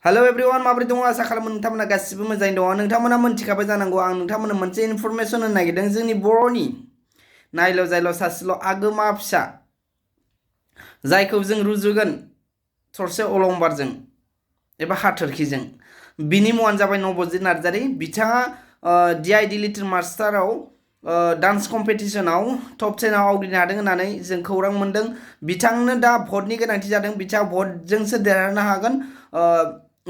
Hello everyone माबोरै दङ आसा खालामो नोंथांमोना गासिबो मोजाङै दङ नोंथांमोना मोनथिखाबाय जानांगौ आं नोंथांमोननो मोनसे इनफरमेसन होनो नागिरदों जोंनि बर'नि नायल' जायल' सासेल' आगोमा फिसा जायखौ जों रुजुगोन थरसे अलंबारजों एबा हाथरखिजों बिनि मुङानो जाबाय नबजित नार्जारी बिथाङा डिआइडि लिटिल मास्टाराव डान्स कम्पिटिशनाव टप 10 आव आवग्रिनो हादों होननानै जों खौरां मोन्दों बिथांनो दा भटनि गोनांथि जादों बिथाङा भटजोंसो देरहानो हागोन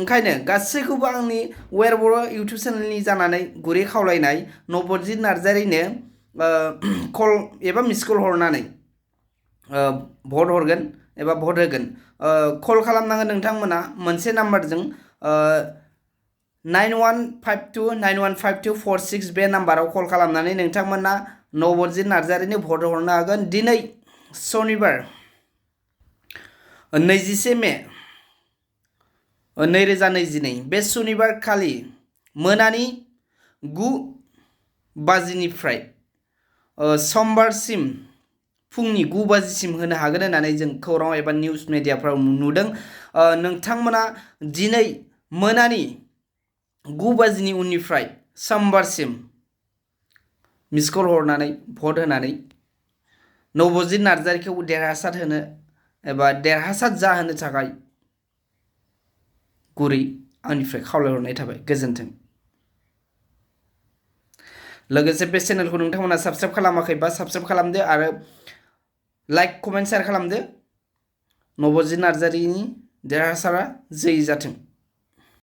ओंखायनो गासैखौबो आंनि वेर बर' इउटुब चेनेलनि जानानै गुरै खावलायनाय नबजित नार्जारीनो कल एबा मिस कल हरनानै भट हरगोन एबा भट होगोन कल खालामनांगोन नोंथांमोना मोनसे नाम्बारजों 9152915246 बे नाम्बाराव कल खालामनानै नोंथांमोना नबजित नार्जारीनो भट हरनो हागोन दिनै शनिबार 21 मे 2022 बे शनिबार खालि मोनानि 9 बाजिनिफ्राय समबारसिम फुंनि 9 बाजिसिम होनो हागोन होननानै जों खौरां एबा निउज मिडियाफ्राव नुदों नोंथांमोना दिनै मोनानि 9 बाजिनि उननिफ्राय समबारसिम मिस कल हरनानै भट होनानै नबजित नार्जारीखौ देरहासार होनो एबा देरहासार जाहोनो थाखाय गुरै आंनिफ्राय खावलायहरनाय थाबाय गोजोन्थों लोगोसे बे चेनेलखौ नोंथांमोना साबस्क्राइब खालामाखैबा साबस्क्राइब खालामदो आरो लाइक कमेन्ट शेयार खालामदो नबजित नार्जारीनि देरहासारा जै जाथों।